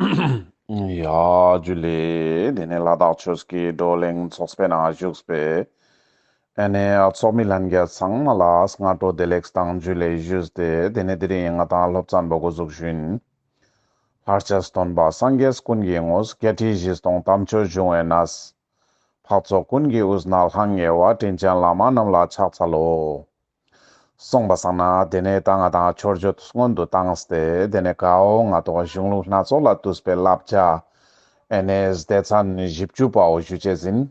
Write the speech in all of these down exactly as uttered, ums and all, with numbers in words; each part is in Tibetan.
ཡ་ཇུ་ལེ། དེ་ནས་ལ་དྭགས་ཆོས་ཀྱི་བགྲོ་གླེང་ཚོགས་པའི་ནང་བཞུགས་པའི་ཨ་ནེ་ཚོགས་མི་ལྷན་རྒྱས་ཚང་མ་ལ་སྔ་དྲོ་བདེ་ལེགས་དང་ཇུ་ལེ་ཞུས་ཏེ། དེ་ནས་དེ་རིང་ང་དང་སློབ་ཚན་པོ་འགོ་འཛུགས་ཞུ་ཡིན། ལྷར་བཅས་སྟོན་པ་སངས་རྒྱས་ཀུན་གྱི་དངོས། བརྒྱད་ཁྲི་བཞི་སྟོང་དམ་ཆོས་འབྱུང་བའི་གནས། འཕགས་ཚོགས་ཀུན་གྱི་དབུས་ན་ལྷང་ངེ་བ། དྲིན་ཅན་བླ་མ་རྣམས་ལ་ཕྱག་འཚལ་ལོ། གསུངས་པ་སང་ན་དེ་ནས་ད་ང་དང་མཆོད་བརྗོད་སྔོན་དུ་བཏང་སྟེ། དེ་ནས་གའོ་ང་དང་གཞུང་ལུགས་སྣ་ཚོགས་ལས་བཏུས་པའི་བསླབ་བྱ་ཨ་ནེ་སྡེ་ཚན་བཞི་བཅུ་པའོ་ཞུ་བྱེད་ཟིན།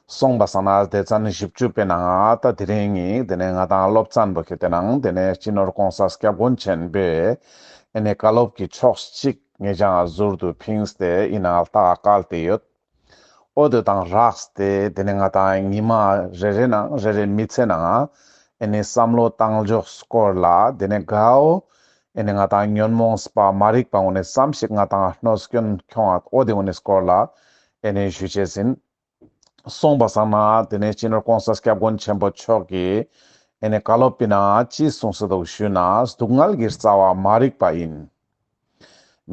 གསུངས་པ་སང་ན་སྡེ་ཚན་བཞི་བཅུ་པའི་ནང་ད་དེ་རིང་ངི་དེ་ནས་ང་དང་སློབ་ཚན་པོ་ཁྱེར་ཏེ་ནང་དེ་ནས་སྤྱི་ནོར་གོང་ས་སྐྱབས་མགོན་ཆེན་པོས་ཨ་ནེ་བཀའ་སློབ་ཀྱི་ཕྱོགས་གཅིག་ངེད་ཅག་ཟུར་དུ་ཕིངས་ཏེ་ཡིན་ནའང་ལྟ་བཀལ་ཏེ་ཡོད། འོ་དེ་དང་སྦྲགས་ཏེ་དེ་ནས་ང་དང་ཉི་མ་རེ་རེ་ནང་རེ་རེ་མི་ཚེ་ནང་ཨ་ནེ་བསམ་བློ་བཏང་ཕྱོགས་སྐོར་ལ་དེ་ནས་གའོ་ཨ་ནེ་ང་དང་ཉོན་མོངས་པ་མ་རིག་པ་ངོ་ནས་ཙམ་ཞིག་ང་དང་གནོད་སྐྱོན་ཁྱོང་བ་འོ་དེ་ངོ་ནས་སྐོར་ལ་ཨ་ནེ་ཞུ་བྱེད་ཟིན། གསུངས་པ་སང་ན་དེ་ནས་སྤྱི་ནོར་གོང་ས་སྐྱབས་མགོན་ཆེན་པོ་མཆོག་གིས་ཨ་ནེ་བཀའ་སློབ་པའི་ནང་ཅི་གསུངས་སུ་འདུག་ཞུས་ན། སྡུག་བསྔལ་གྱི་རྩ་བ་མ་རིག་པ་ཡིན།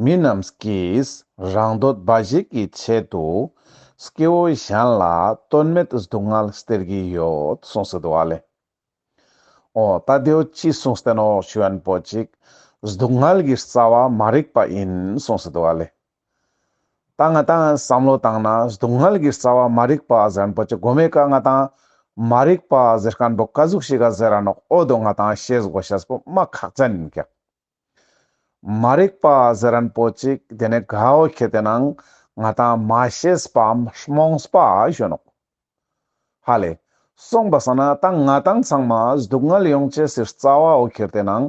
མི་རྣམས་ཀྱིས་རང་འདོད་འབའ་ཞིག་གི་ཆེད་དུ་སྐྱེ་བོ་གཞན་ལ་དོན་མེད་སྡུག་བསྔལ་སྟེར་གྱི་ཡོད་གསུངས་སུ་འདུག་བ་ལེ། འོ་ད་དེའོ་ཅི་གསུངས་ཏེ་ནོ་ཞུ་ཡན་པོ་ཅིག་སྡུག་བསྔལ་གྱི་རྩ་བ་མ་རིག་པ་ཡིན་གསུངས་སུ་འདུག་བ་ལེ། ད་ང་དང་བསམ་བློ་བཏང་ན་སྡུག་བསྔལ་གྱི་རྩ་བ་མ་རིག་པ་ཟེར་ཡན་པོ་ཅིག་གོ་མེ་ཀ་ང་དང་མ་རིག་པ་ཟེར་མཁན་པོ་ག་ཟུག་ཞིག་ག་ཟེར་ར་ནོག་འོ་དོ་ང་དང་ཤེས་དགོས་ཤེས་པོ་མ་ཁག་ཅན་ཡིན་ཀྱག་མ་རིག་པ་ཟེར་ཡན་པོ་ཅིག་དེ་ནས་གའོ་ཁྱེར་ཏེ་ནང་ང་དང་མ་ཤེས་པའམ་རྨོངས་པ་ཞུ་ནོག་ཧ་ལེ། གསུངས་པ་སང་ན་ད་ང་དང་ཚང་མ་སྡུག་བསྔལ་ཡོང་ཅེས་སི་རྩ་བའོ་ཁྱེར་ཏེ་ནང་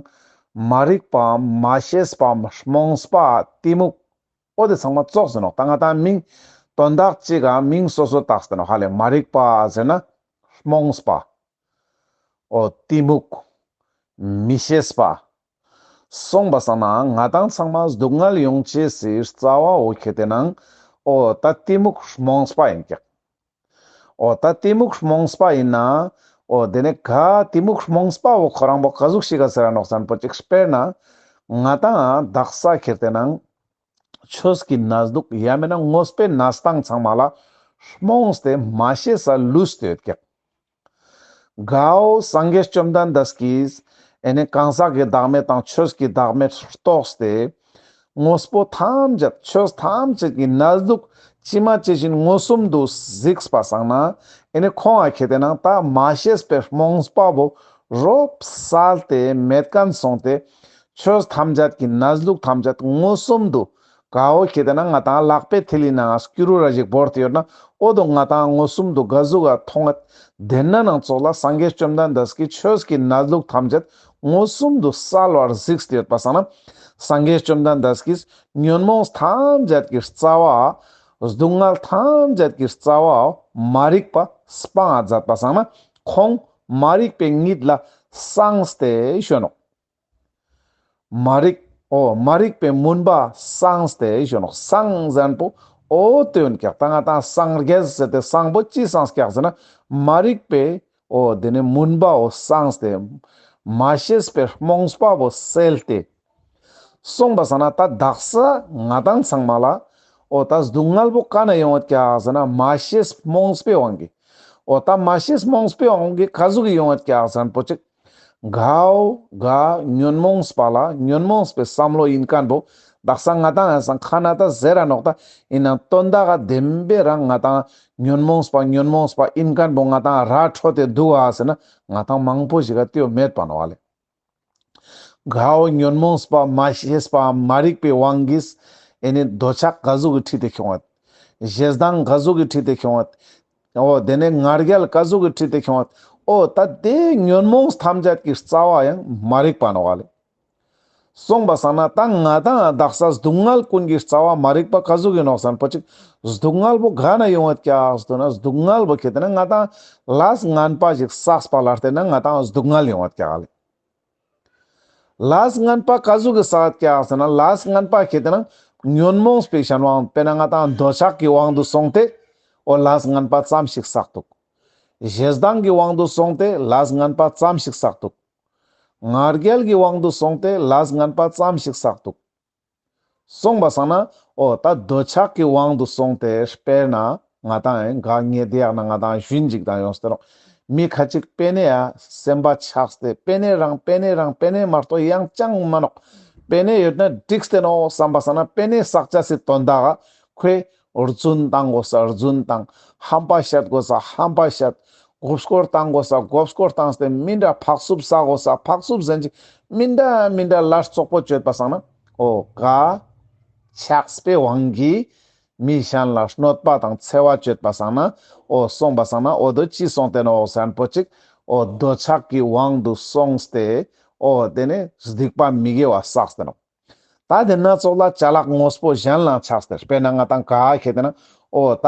མ་རིག་པའམ་མ་ཤེས་པའམ་རྨོངས་པ་གཏི་མུག་འོ་དེ་ཚང་མ་ཙོགས་ཟེར་ནོག་ད་ང་དང་མིང་དོན་དག་ཅིག་ག་མིང་སོ་སོ་བཏགས་ཏེ་ནོག་ཧ་ལེ། མ་རིག་པ་ཟེར་ན་རྨོངས་པ། འོ་གཏི་མུག་མི་ཤེས་པ། གསུངས་པ་སང་ན་ང་དང་ཚང་མ་སྡུག་བསྔལ་ཡོང་ཅེས་སི་རྩ་བའོ་ཁྱེར་ཏེ་ནང་འོ་ད་གཏི་མུག་རྨོངས་པ་ཡིན་ཀྱག་འོ་ད་གཏི་མུག་རྨོངས་པ་ཡིན་ན། འོ་དེ་ནས་ག་གཏི་མུག་རྨོངས་པ་བོ་ཁོ་རང་བོ་ག་ཟུག་ཞིག་ག་ཟེར་ར་ནོག་ཟེར་ཡན་པོ་ཅིག་དཔེར་ན་ང་དང་དག་ས་ཁྱེར་ཏེ་ནང་ཆོས་ཀྱི་གནས་ལུགས་ཡང་མིན་ན་དངོས་པོའི་གནས་སྟངས་ཚང་མ་ལ་རྨོངས་ཏེ་མ་ཤེས་ས་ལུས་ཏེ་ཡོད་ཀྱག་གའོ་སངས་རྒྱས་བཅོམ་ལྡན་འདས་ཀྱིས་ཨེ་ནི་གང་ཟག་གི་བདག་མེད་དང་ཆོས་ཀྱི་བདག་མེད་རྟོགས་ཏེ། དངོས་པོ་ཐམས་ཅད་ཆོས་ཐམས་ཅད་ཀྱི་གནས་ལུགས་ཇི་མ་ཇི་བཞིན་མངོན་སུམ་དུ་གཟིགས་པ་སང་ན། ཨེ་ནི་ཁོང་ང་ཁེ་ཏེ་ནང་ད་མ་ཤེས་པའི་རྨོངས་པ་བོ་རོབ་བསལ་ཏེ་མེད་མཁན་སོང་སྟེ། ཆོས་ཐམས་ཅད་ཀྱི་གནས་ལུགས་ཐམས་ཅད་མངོན་སུམ་དུ་གའོ་ཁེ་ཏེ་ན་ང་དང་ལག་པའི་མཐིལ་ལི་ནང་སྐྱུ་རུ་ར་ཞིག་བོར་ཏེ་ཡོད་ན། འོ་དོ་ང་དང་མངོན་སུམ་དུ་ག་ཟུག་ག་མཐོང་ངད། དེ་ན་ནང་ཚོགས་ལ་སངས་རྒྱས་བཅོམ་ལྡན་འདས་ཀྱི་ཆོས་ཀྱི་གནས་ལུགས་ཐམས་ཅད་མངོན་སུམ་དུ་གསལ་བར་གཟིགས་ཏེ་ཡོད་པ་སང་ན། སངས་རྒྱས་བཅོམ་ལྡན་འདས་ཀྱིས་ཉོན་མོངས་ཐམས་ཅད་ཀྱི་རྩ་བ། སྡུག་བསྔལ་ཐམས་ཅད་ཀྱི་རྩ་བ། མ་རིག་པ་སྤང་ང་མཛད་པ་སང་ན། ཁོང་མ་རིག་པའི་གཉིད་ལ་སངས་ཏེ་ཞོན་ནོག་མ་རིག་འོ་མ་རིག་པའི་མུན་པ་སངས་ཏེ་ཞོན་ནོག་སངས་ཟེར་མཁན་པོ་འོ་དོན་ཀྱག་ད་ང་དང་སངས་རྒྱས་ཟེར་ཏེ་སངས་པོ་ཅི་སངས་ཀྱག་ཟེར་ན། མ་རིག་པའི་འོ་དེ་ནི་མུན་པའོ་སངས་ཏེ། མ་ཤེས་པའི་རྨོངས་པ་བོ་སེལ་ཏེ། གསུངས་པ་སང་ན་ད་དག་ས་ང་དང་ཚང་མ་ལ་འོ་ད་སྡུག་བསྔལ་བོ་ག་ནས་ཡོང་ངད་ཀྱག་ཟེར་ན། མ་ཤེས་རྨོངས་པའི་དབང་གིས། འོ་ད་མ་ཤེས་རྨོངས་པའི་དབང་གིས་ག་ཟུག་གི་ཡོང་ངད་ཀྱག་ཟེར་མཁན་པོ་ཅིག་གའོ་ག་ཉོན་མོངས་པ་ལ་ཉོན་མོངས་པའི་བསམ་བློ་ཡིན་མཁན་པོ། དག་ས་ང་དང་ཡང་སང་ཁ་ན་ད་ཟེར་ར་ནོག་ད་ཡིན་ན་དོན་དག་ག་བདེན་པའི་རང་ང་དང་ཉོན་མོངས་པ་ཉོན་མོངས་པ་ཡིན་མཁན་པོ་ང་དང་ར་འཕྲོད་དེ་འདུག་ག་ཟེར་ན། ང་དང་མང་པོ་ཞིག་ག་དེའོ་མེད་པ་ནོག་ལེ། གའོ་ཉོན་མོངས་པ་མ་ཤེས་པ་མ་རིག་པའི་དབང་གིས་ཨེ་ནི་འདོད་ཆགས་ག་ཟུག་གི་ཁྲིད་དེ་ཁྱོང་ངད། ཞེ་སྡང་ག་ཟུག་གི་ཁྲིད་དེ་ཁྱོང་ངད། འོ་དེ་ནས་ང་རྒྱལ་ག་ཟུག་གི་ཁྲིད་དེ་ཁྱོང་ངད། འོ་ད་དེ་ཉོན་མོངས་ཐམས་ཅད་ཀྱི་རྩ་བ་ཡང་མ་རིག་པ་ནོག་ལེ། གསུངས་པ་སང་ན་ད་ང་དང་དག་ས་སྡུག་བསྔལ་ཀུན་གྱི་རྩ་བ་མ་རིག་པ་ག་ཟུག་གི་ནོག་ཟེར་མཁན་པོ་ཅིག་སྡུག་བསྔལ་བོ་ག་ནས་ཡོང་ངད་ཀྱག་ཟེར་ན། སྡུག་བསྔལ་བོ་ཁེ་ཏེ་ན་ང་དང་ལས་ངན་པ་ཞིག་བསགས་པ་ལ་བརྟེན་ན་ང་དང་སྡུག་བསྔལ་ཡོང་ངད་ཀྱག་ལེ། ལས་ངན་པ་ག་ཟུག་གི་བསགས་ཀྱག་ཟེར་ན། ལས་ངན་པ་ཁེ་ཏེ་ན་ཉོན་མོངས་པའི་གཞན་དབང་དཔེར་ན་ང་དང་འདོད་ཆགས་ཀྱི་དབང་དུ་སོང་སྟེ། འོ་ལས་ངན་པ་ཙམ་ཞིག་བསགས་འདུག་ཞེ་སྡང་གི་དབང་དུ་སོང་སྟེ་ལས་ངན་པ་ཙམ་ཞིག་བསགས་འདུག་ང་རྒྱལ་གྱི་དབང་དུ་སོང་སྟེ་ལས་ངན་པ་ཙམ་ཞིག་བསགས་འདུག་སོང་བ་སང་ན། ཨོ་ད་འདོད་ཆགས་ཀྱི་དབང་དུ་སོང་སྟེ། དཔེར་ན་ང་དང་ཨེ་ག་ངེས་དེ་ཡག་ན་ང་དང་ཞུན་ཅིག་དང་ཡོངས་ཏེ་རོགས། མི་ཁ་ཅིག་པེ་ནེ་ཡ་སེམས་པ་ཆགས་ཏེ། པེ་ནེ་རང་པེ་ནེ་རང་པེ་ནེ་མ་གཏོགས་ཡང་ཅང་མ་ནོག། པེ་ནེ་ཡོད་ན་འགྲིག་སྟེ་ནོག་བསམ་པ་སང་ན། པེ་ནེ་བསགས་ཅེས་སི་དོན་དག་ག་ཁོས་རྫུན་བཏང་དགོས་ས་རྫུན་བཏང་། ཧམ་པ་བཤད་དགོས་ས་ཧམ་པ་བཤད། མགོ་སྐོར་བཏང་དགོས་ས་མགོ་སྐོར་བཏང་སྟེ། མི་འདྲ་ཕག་སུབ་ཟ་དགོས་ས་ཕག་སུབ་ཟ་ཅིག། མི་འདྲ་མི་འདྲ་ལ་རྩོག་པོ་བཅོས་པ་སང་ན། ཨོ་ག་ཆགས་པའི་དབང་གིས་མི་གཞན་ལ་གནོད་པ་དང་འཚེ་བ་བཅོས་པ་སང་ན། ཨོ་སོང་བ་སང་ན། ཨོ་དོ་ཅི་སོང་སྟེ་ནོག་ཟེར་ན་པོ་ཅིག། ཨོ་འདོད་ཆགས་ཀྱི་དབང་དུ་སོང་སྟེ། ཨོ་དེ་ནས་སྡིག་པ་མི་དགེ་བ་བསགས་ཏེ་ནོག། ད་དེ་ན་ཙོགས་ལ་ཅ་ལག་དངོས་པོ་གཞན་ལ་ཆགས་ཏེ། དཔེར་ན་ང་དང་ག་ཁེ་དེ་ན། ཨོ་ད་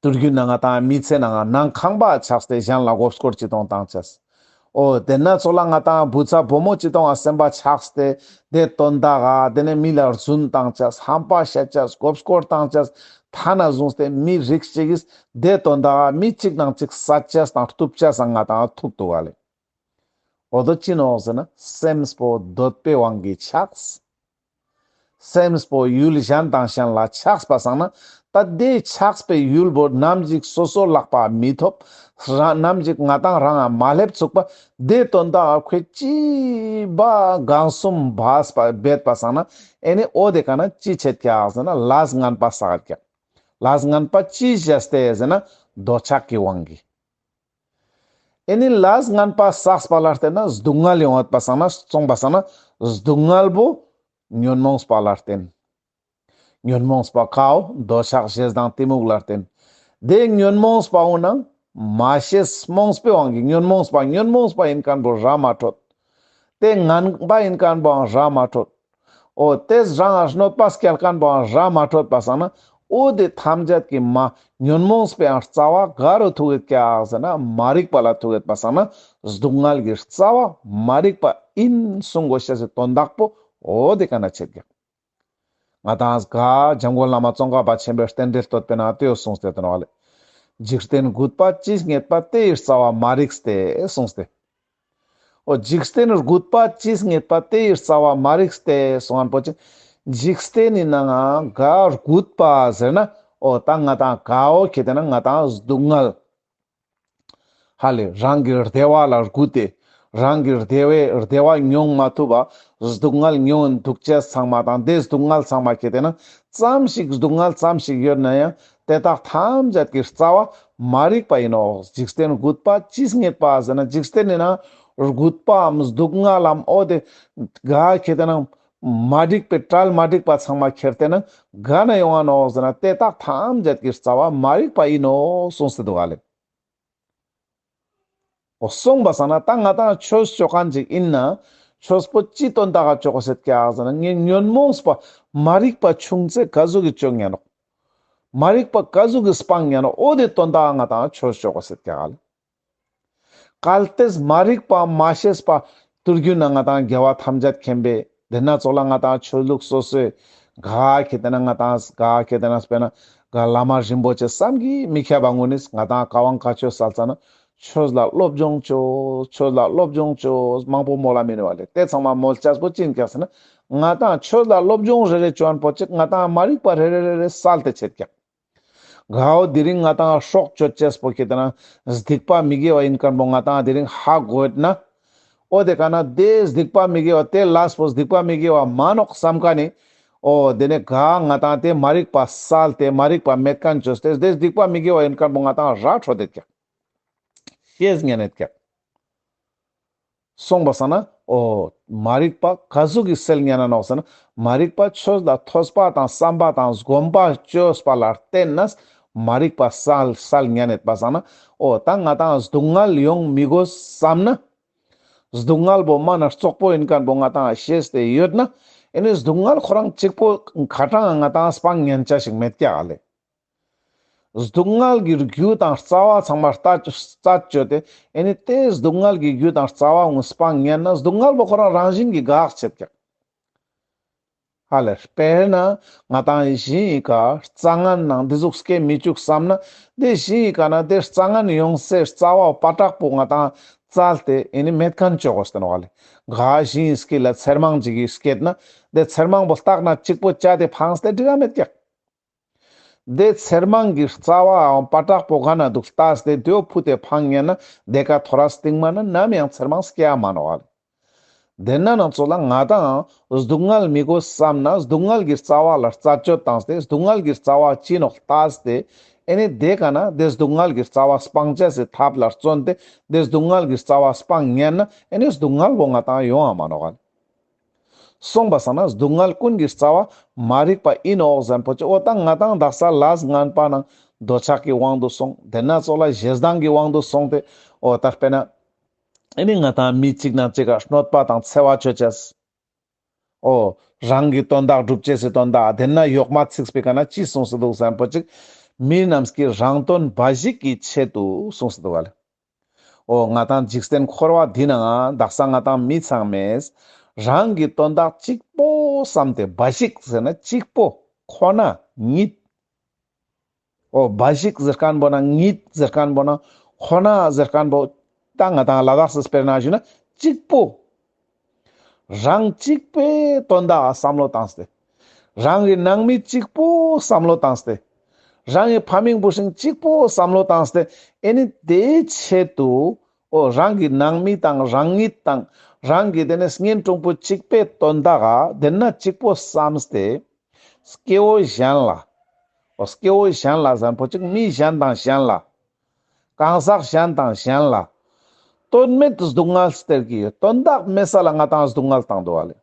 དུས་རྒྱུན་ན་ང་དང་མི་ཚེ་ནང་ནང་ཁང་པ་ཆགས་ཏེ་གཞན་ལ་མགོ་སྐོར་ཅི་གཏོང་བཏང་ཅེས། ཨོ་དེ་ན་ཙོགས་ལ་ང་དང་བུ་ཚ་བུ་མོ་ཅི་གཏོང་བ་སེམས་པ་ཆགས་ཏེ། དེ་དོན་དག་ག་དེ་ནས་མི་ལ་རྫུན་བཏང་ཅེས། ཧམ་པ་བཤད་ཅེས། མགོ་སྐོར་བཏང་ཅེས། ཐ་ན་བཟུང་སྟེ་མི་རིགས་ཅིག་གིས་དེ་དོན་དག་ག་མི་གཅིག་དང་གཅིག་བསད་ཅེས་དང་གཏུབ་ཅེས་སང་ང་དང་ཐུག་འདུག་ག་ལེ། འོ་དོ་ཅི་ནོག་ཟེར་ན། སེམས་པོ་འདོད་པའི་དབང་གིས་ཆགས། སེམས་པོ་ཡུལ་གཞན་དང་གཞན་ལ་ཆགས་པ་སང་ན། ད་དེ་ཆགས་པའི་ཡུལ་པོ་ནམ་ཞིག་སོ་སོ་ལག་པ་མི་ཐོབ། རང་ནམ་ཞིག་ང་དང་རང་ང་མ་སླེབས་ཚུགས་པ། དེ་དོན་དག་ཁོས་ཅི་བ་གང་གསུམ་བས་པ་འབད་པ་སང་ན། ཨེ་ནི་ཨོ་དེ་ཀ་ན་ཅི་ཆད་ཀྱག་ཟེར་ན། ལས་ངན་པ་བསགས་ཀྱག། ལས་ངན་པ་ཅི་བྱས་ཏེ་ཟེར་ན། འདོད་ཆགས་ཀྱི་དབང་གིས། ཨེ་ནི་ལས་ངན་པ་བསགས་པ་ལ་བརྟེན་ན་སྡུག་བསྔལ་ཡོང་བ་སང་ན། སོང་བ་སང་ན་སྡུག་བསྔལ་པོ་ཉོན་མོངས་པ་ལ་བརྟེན། ཉོན་མོངས་པ་གའོ་འདོད་ཆགས་ཞེ་སྡང་གཏི་མུག་ལ་བརྟེན། དེ་ཉོན་མོངས་པའོ་ནང་མ་ཤེས་རྨོངས་པའི་དབང་གིས། ཉོན་མོངས་པ་ཉོན་མོངས་པ་ཡིན་མཁན་པོ་ར་མ་འཕྲོད། དེ་ངན་པ་ཡིན་མཁན་པོའང་ར་མ་འཕྲོད། ཨོ་དེ་རང་ང་གནོད་པ་སྐྱེལ་མཁན་པོའང་ར་མ་འཕྲོད་པ་སང་ན། ཨོ་དེ་ཐམས་ཅད་ཀྱི་མ་ཉོན་མོངས་པའང་རྩ་བ་ག་རུ་ཐུག་ཡོད་ཀྱག་ཟེར་ན། མ་རིག་པ་ལ་ཐུག་ཡོད་པ་སང་ན། སྡུག་བསྔལ་གྱི་རྩ་བ་མ་རིག་པ་ཡིན་གསུང་དགོས་ཤེས་སི་དོན་དག་པོ་ཨོ་དེ་ཀ་ན་ཆད་ཀྱག། ང་དང་ག་འཇམ་མགོན་བླ་མ་ཙོང་ཁ་པ་ཆེན་པོའི་རྟེན་འབྲེལ་བསྟོད་པའི་ནང་དེ་ཡོད་གསུངས་ཏེ་དོན་བ་ལེ། འཇིག་རྟེན་རྒུད་པ་ཇི་སྙེད་པ། དེ་ཡི་རྩ་བ་མ་རིག་སྟེ་གསུངས་ཏེ། ཨོ་འཇིག་རྟེན་རྒུད་པ་ཇི་སྙེད་པ། དེ་ཡི་རྩ་བ་མ་རིག་སྟེ་གསུང་མཁན་པོ་ཅི། འཇིག་རྟེན་ནི་ནང་ང་ག་རྒུད་པ་ཟེར་ན། ཨོ་ད་ང་དང་གའོ་ཁེ་དེ་ན་ང་དང་སྡུག་བསྔལ། ཧ་ལས་རང་གི་བདེ་བ་ལ་རྒུད་དེ། རང་གི་བདེ་བའི་བདེ་བ་མྱོང་མ་ཐུབ་པ། སྡུག་བསྔལ་མྱོང་འདུག་ཅེས་ཚང་མ་དང་། དེ་སྡུག་བསྔལ་ཚང་མ་ཁེ་དེ་ན་ཙམ་ཞིག་སྡུག་བསྔལ་ཙམ་ཞིག་ཡོད་ན་ཡང་། དེ་དག་ཐམས་ཅད་ཀྱི་རྩ་བ་མ་རིག་པ་ཡིན་ནོ། འཇིག་རྟེན་རྒུད་པ་ཇི་སྙེད་པ་ཟེར་ན། འཇིག་རྟེན་ནི་ནང་རྒུད་པའམ་སྡུག་བསྔལ་ལམ། ཨོ་དེ་ག་ཁེ་དེ་ན་མ་འགྲིག་པའི་བྲལ་མ་འགྲིག་པ་ཚང་མ་ཁེ་དེ་ན་ག་ན་ཡོང་བ་ནོ་ཟེར་ན། དེ་དག་ཐམས་ཅད་ཀྱི་རྩ་བ་མ་རིག་པ་ཡིན་ནོ་གསུངས་ཏེ་འདུག་ག་ལེ། ཨོ་སོང་བ་སང་ན་ད་ང་དང་ཆོས་ཅོ་མཁན་ཅིག་ཡིན་ན། ཆོས་པོ་ཅི་དོན་དག་ག་ཅོ་གོ་ཤེས་ཀྱག་ཟེར་ན། ངས་ཉོན་མོངས་པ་མ་རིག་པ་ཆུང་ཚེ་ག་ཟུག་གི་ཅོ་ཉན་ནོག། མ་རིག་པ་ག་ཟུག་གི་སྤང་ཉན་ནོག། ཨོ་དེ་དོན་དག་ག་ང་དང་ཆོས་ཅོ་གོ་ཤེས་ཀྱག་ལེ། གལ་ཏེ་མ་རིག་པ་མ་ཤེས་པ་དུས་རྒྱུན་ན་ང་དང་དགེ་བ་ཐམས་ཅད་མཁྱེན་པས། དེ་ན་ཙོགས་ལ་ང་དང་ཆོས་ལུགས་སོ་སོའི་ག་ཁེ་དེ་ན་ང་དང་ག་ཁེ་དེ་ན་དཔེར་ན་ག་བླ་མ་རིན་པོ་ཆེ་བསམ་གྱིས་མི་ཁྱབ་པ་ངོ་ནི་ང་དང་བཀའ་དབང་བཀའ་ཆོས་སལ་ཙ་ན། ཆོས་ལ་སློབ་སྦྱོང་ཅོས། ཆོས་ལ་སློབ་སྦྱོང་ཅོས་མང་པོ་མོལ་ལ་མི་ནུས་པ་ལེ། དེ་ཚང་མ་མོལ་ཅེས་པོ་ཅི་ཡིན་ཀྱག་ཟེར་ན། ང་དང་ཆོས་ལ་སློབ་སྦྱོང་རེ་རེ་ཅོ་མཁན་པོ་ཅིག་ང་དང་མ་རིག་པ་རེ་རེ་རེ་རེ་སལ་ཏེ་ཆད་ཀྱག། གའོ་དེ་རིང་ང་དང་སྲོག་གཅོད་ཅེས་པོ་ཁེ་དེ་ན་སྡིག་པ་མི་དགེ་བ་ཡིན་མཁན་པོ་ང་དང་དེ་རིང་ཧ་གོ་ཡོད་ན། ཨོ་དེ་ཀ་ན་དེ་སྡིག་པ་མི་དགེ་བ་དེ་ལས་པོ་སྡིག་པ་མི་དགེ་བ་མ་ནོག་བསམ་མཁན་ནི། ཨོ་དེ་ནས་ག་ང་དང་དེ་མ་རིག་པ་སལ་ཏེ་མ་རིག་པ་མེད་མཁན་ཅོས་ཏེ། དེ་སྡིག་པ་མི་དགེ་བ་ཡིན་མཁན་པོ་ང་དང་ར་འཕྲོད་དེ་ཀྱག། ཤེས་ཉན་ནེད་ཀྱག། སོང་བ་སང་ན། ཨོ་མ་རིག་པ་ག་ཟུག་གི་སེལ་ཉན་ན་ནོག་ཟེར་ན། མ་རིག་པ་ཆོས་ལ་ཐོས་པ་དང་བསམ་པ་དང་སྒོམ་པ་ཅོས་པ་ལ་བརྟེན་ནས་མ་རིག་པ་སལ་སལ་ཉན་ནེད་པ་སང་ན། ཨོ་ད་ང་དང་སྡུག་བསྔལ་ཡོང་མི་དགོས་བསམ་ན། སྡུག་བསྔལ་པོ་མ་ན་རྩོག་པོ་ཡིན་མཁན་པོ་ང་དང་ཤེས་ཏེ་ཡོད་ན། ཨེ་ནི་སྡུག་བསྔལ་ཁོ་རང་གཅིག་པོ་ཁ་གྲངས་ང་དང་སྤང་ཉན་ཆ་ཞིག་མེད་ཀྱག་ལེ། སྡུག་བསྔལ་གྱི་རྒྱུ་དང་རྩ་བ་ཚང་མ་རྩད་རྩད་གཅོད་དེ། ཨེ་ནི་དེ་སྡུག་བསྔལ་གྱི་རྒྱུ་དང་རྩ་བ་ངོ་སྤང་ཉན་ན་སྡུག་བསྔལ་པོ་ཁོ་རང་རང་བཞིན་གྱིས་འགག་ཆེད་ཀྱག། ཧ་ལས་དཔེར་ན་ང་དང་ཞིང་ཡི་ག་རྩྭ་ངན་ནང་འདི་ཟུག་སྐྱེ་མི་བཅུག་བསམ་ན། དེ་ཞིང་ཡི་ག་ན་དེ་རྩྭ་ངན་ཡོང་སའི་རྩ་བ་པ་དྲག་པོ་ང་དང་བཙལ་ཏེ་ཨེ་ནི་མེད་མཁན་ཅོག་གོ་སྟེ་ནོ་ཧ་ལས། ག་ཞིང་ཡི་སྐྱེ་ལ་ཚེར་མང་ཅིག་གི་སྐྱེད་ན་དེ་ཚེར་མང་པོ་བཏགས་ན་གཅིག་པོ་བཅའ་དེ་འཕངས་ཏེ་འགྲིག་ག་མེད་ཀྱག་དེ་ཚེར་མང་གི་རྩ་བའམ་པ་དྲག་པོ་ག་ན་འདུག་ལྟ་སྟེ་དེའོ་ཕུ་དེ་འཕང་ཉན་ན་དེ་ཀ་ཐོ་ར་སྟིང་མ་ན་ནམ་ཡང་ཚེར་མང་སྐྱེ་ཡ་མ་ནོ་ཨ་ལེ། དེ་ན་ནང་ཚོ་ལ་ང་དང་སྡུག་བསྔལ་མི་དགོས་བསམ་ན་སྡུག་བསྔལ་གྱི་རྩ་བ་ལ་རྩད་གཅོད་བཏང་སྟེ་སྡུག་བསྔལ་གྱི་རྩ་བ་ཅི་ནོག་ལྟ་སྟེ་ཨེ་ནི་དེ་ཀ་ན་དེ་སྡུག་བསྔལ་གྱི་རྩ་བ་སྤང་བྱ་སི་ཐབས་ལ་བརྩོན་ཏེ་དེ་སྡུག་བསྔལ་གྱི་རྩ་བ་སྤང་ཉན་ན་ཨེ་ནི་སྡུག་བསྔལ་བོ་ང་དང་ཡོང་བ་མ་ནོ་ག་ལེ། སོང་པ་སང་ན་སྡུག་བསྔལ་ཀུན་གྱི་རྩ་བ་མ་རིག་པ་ཨིན་ནོག་ཟེར་པོ་ཅིག་འོ་ད་ང་དང་དག་ས་ལས་ངན་པ་ནང་འདོད་ཆགས་ཀྱི་དབང་དུ་སོང་། དེ་ན་ཚོ་ལ་ཞེ་སྡང་གི་དབང་དུ་སོང་སྟེ་འོ་ད་དཔེར་ན་ཨེ་ནི་ང་དང་མི་གཅིག་ནང་གཅིག་ག་གནོད་པ་དང་འཚེ་བ་ཆོད་ཅེས། འོ་རང་གི་དོན་དག་སྒྲུབ་ཅེས་སི་དོན་དག་དེ་ན་ཡོག་མ་ཚིག་པའི་ཀ་ན་ཅི་གསུངས་སུ་འདུག་ཟེར་པོ་ཅིག་མི་རྣམས་ཀྱི་རང་དོན་འབའ་ཞིག་གི་ཆེད་དུ་གསུངས་སུ་འདུག་ག་ལེ། འོ་ང་དང་འཇིག་རྟེན་འཁོར་བ་འདི་ནང་དག་ས་ང་དང་མི་ཚང་མས་རང་གི་དོན་དག་གཅིག་པོ་བསམ་སྟེ་འབའ་ཞིག་ཟེར་ན་གཅིག་པོ་ཁོ་ན་ཉིད། འོ་འབའ་ཞིག་ཟེར་མཁན་པོ་ན་ཉིད་ཟེར་མཁན་པོ་ན་ཁོ་ན་ཟེར་མཁན་པོ་ད་ང་དང་ལ་དྭགས་སུ་དཔེར་ན་ཞུ་ན་གཅིག་པོ། རང་གཅིག་པོའི་དོན་དག་བསམ་བློ་བཏང་སྟེ། རང་གི་ནང་མི་གཅིག་པོ་བསམ་བློ་བཏང་སྟེ། རང་གི་ཕ་མིང་བུ་སྲིང་གཅིག་པོ་བསམ་བློ་བཏང་སྟེ། ཨེ་ནི་དེའི་ཆེད་དུ། འོ་རང་གི་ནང་མི་དང་རང་ཉིད་དང་རང་གི་དེ་ནས་གཉེན་དྲུང་པོ་གཅིག་པོའི་དོན་དག་ག་དེ་ན་གཅིག་པོ་བསམ་སྟེ། སྐྱེ་བོ་གཞན་ལ། འོ་སྐྱེ་བོ་གཞན་ལ་ཟེར་པོ་ཅིག་མི་གཞན་དང་གཞན་ལ། གང་ཟག་གཞན་དང་གཞན་ལ། དོན་མེད་དུ་སྡུག་བསྔལ་སྟེར་གྱི་ཡོད། དོན་དག་མེད་ས་ལ་ང་དང་སྡུག་བསྔལ་བཏང་འདུག་བ་ལེ།